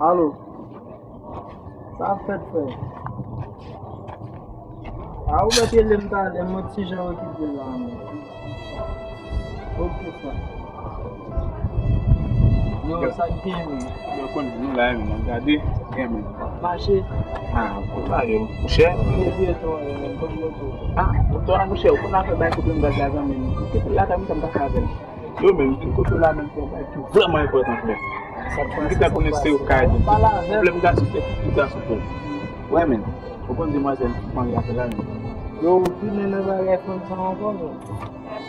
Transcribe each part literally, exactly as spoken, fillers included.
Alo. Sa ap fèt, frè? A, ou mèt rele m talè, m wè ti jan okipe la, men. Ok, frè. Yo, sa k gen, men? Yo, konn nou la, men, n ap gade, gen, men. W ap mache? A, pou la, yo, monchè. Gen pyeton, yo, men, konn moto. A, moto a, monchè, ou konn afè bay kote m gad la, men. Ou kite l lakay mwen, sa m ta fè avè l? Yo menm, ki kote w la menm, se yon bagay ki vrèman enpòtan, frè. Sa k pase, m gentan konnen se ou k ka ede m. Pale avè m. Pwoblèm gason, se tout gason, frè. Wè, men, ou konn demwazèl ki mari avè l la, men. Yo, ou tounen nan bagay fanm sa ankò, men.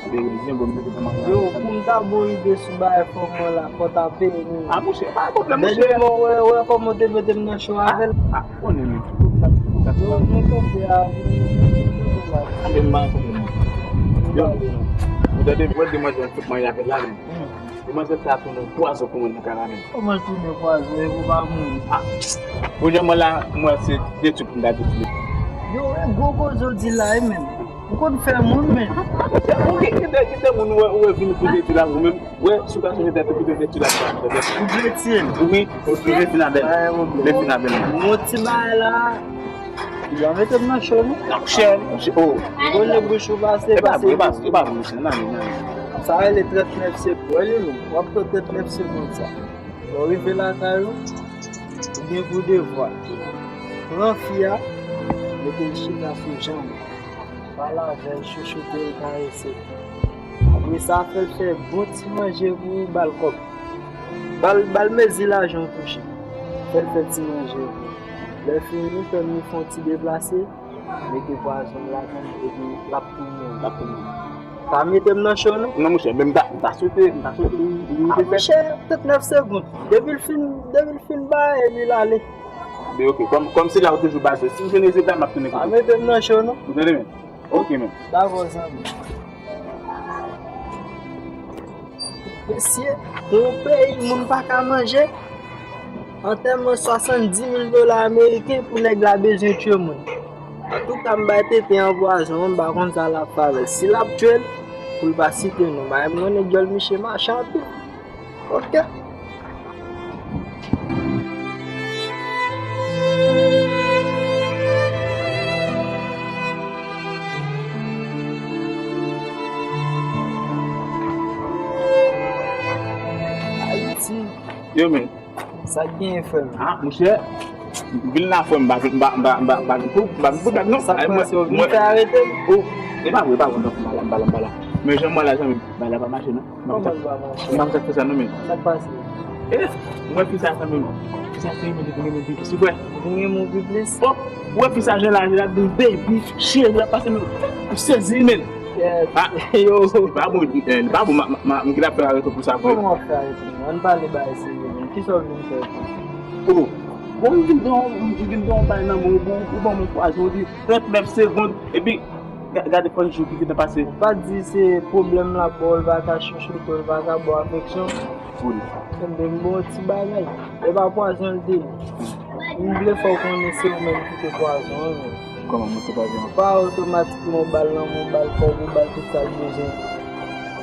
Gade, byen bon, m te gentan mari avè l. Yo, pou m ta ba w ide sou bagay fanm mwen la, fò w ta peye m. A, monchè, pa gen pwoblèm, monchè. Depi mwen wè, wè kòman w te mete m nan cho avè l. A, a, ou konnen, men. Yo, mwen kanpe a, vini, vini, vini, vini la. A, men m pa gen pwoblèm, non. Yo, ou tande, mwen demwazèl. Tout mwen avè l la menm. Demwazèl sa a tounen pwazon pou mwen nan kay la menm. Kòman l tounen pwazon epi w pa mouri? A, kounye a mwen la, mwen se detwi pou m ta detwi. Yo, e gwo koze w di la wi menm. Ou konn fè moun menm. Ou gen, gen de, gen de moun ou wè, ou wè vini pou detwi lavi w menm. Wè, si w ka sonje tèt ou, pou detwi lavi w. Ou vle tiye m? Wi, ou vle fin avè l. Pa gen pwoblèm. Vle fin avè l. Yon ti bagay la. Li pa mete m nan cho, non. Nan chè, nan chè, oh. Ou konnen bouch ou pase, e pa vre, e pa vre, e pa vre, monchè, nan, nan. Sa rele trannèf segonn, wè li menm, w ap pran trannèf segonn sa. Lè w rive lakay ou, ou gen pou devwa. Pran fi a, mete l chita sou janm ou. Pale avè l, chouchoute l, karese l. Apre sa, fè l fè bon ti manje pou ou, ba l kòb. Ba l, ba l mezi lajan w touche. Fè l fè ti manje pou ou. Lè fini, tann li fè yon ti deplase, mete pwazon l ladan l, epi l ap tounen. L ap tounen. Pa mete m nan cho, non. Non, monchè, men m ta, m ta swete, m ta swete li, li rive fèt. A, monchè, trannèf segonn. Depi l fin, depi l fin bay, epi l ale. Men ok, kòm, kòm se la ou toujou baze, si m jwenn rezilta, m ap tounen kote w. Pa mete m nan cho, non. Ou tande, men? Ok, men. Dakò, zanmi. Mesye, nan yon peyi moun pa ka manje, antèman swasanndimil dola ameriken pou nèg la bezwen tye moun. Antouka, m bay tenten an pwazon an, m pa konn sa l ap fè avè l. Si l ap tye l, pou l pa site non. Bagay m konnen dyòl misye mache anpil. Ok. Ayiti. Yo, men. Sa k genyen, frè m? A, monchè, vin la, frè m, m pa, m pa, m pa, m pa, m pa vin pou, m pa vin pou blag, non. Sa k pase, w vin fè arete m? Oh, e pa vre, e pa vre, non, m pa la, m pa la, m pa la. Men jan m wè la, zanmi m, bagay la pa mache, non. Kòman l pa mache? M pa konn sa k fè sa, non, men. Sa k pase? E, mwen fi sa, zanmi m. Fi sa, se mwen ki vin renmen pi plis, wi, frè. Vin renmen w pi plis? Oh, ou wè fi sa, jan l aji la, vin baby, cheri, l ap pase, men, ou sezi, men. Yes. A, yo. Li pa bon, eh, li pa bon, ma, ma, ma, m gentan fè arete pou sa, frè. Kòman w ap fè arete? Ann pale bagay serye, men. Kisa w vin fè? Oh, bon, m vin gen yon, m vin gen yon bagay nan men w, bon, ou ban m yon pwazon, ou di trannèf segonn, epi, ga-, gade fò jou ki gentan pase. Ou pa t di se pwoblèm l ap ba w, l pa ka chouchoute w, l pa ka ba w afeksyon? Wi. Enben, m ba w ti bagay. E pa pwazon l te ye. M vle fè w konnen se ou menm ki te pwazon an, men. Kòman mwen te pwazon an? Pa otomatikman ou ba l lanmou, ou ba l kòb, ou ba l tout sa l bezwen.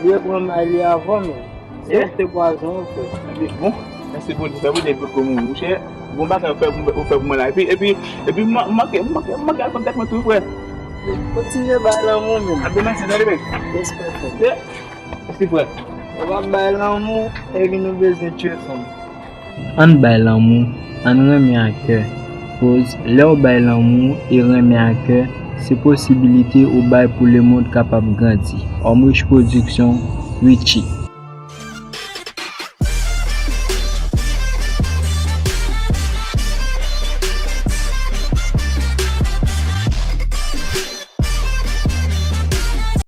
Li pran may li avan, men. Se ou ki te pwazon an, frè. Bon, mèsi Bondye, fè Bondye poko mouri, monchè. Bon bagay ou fè pou, ou fè pou mwen la. Epi, epi, epi, m manke, m manke, m manke al pran tèt mwen tou, frè. Kontinye bay lanmou, men. Ap demen, se tande, men. Respè, frè. Mèsi, frè. Ou pa bay lanmou, epi nou bezwen tye fanm. Ann bay lanmou, ann renmen ak kè. Koz, lè w bay lanmou e renmen ak kè, se posibilite ou bay pou lemonn kapab grandi. Omrich Production, Richie.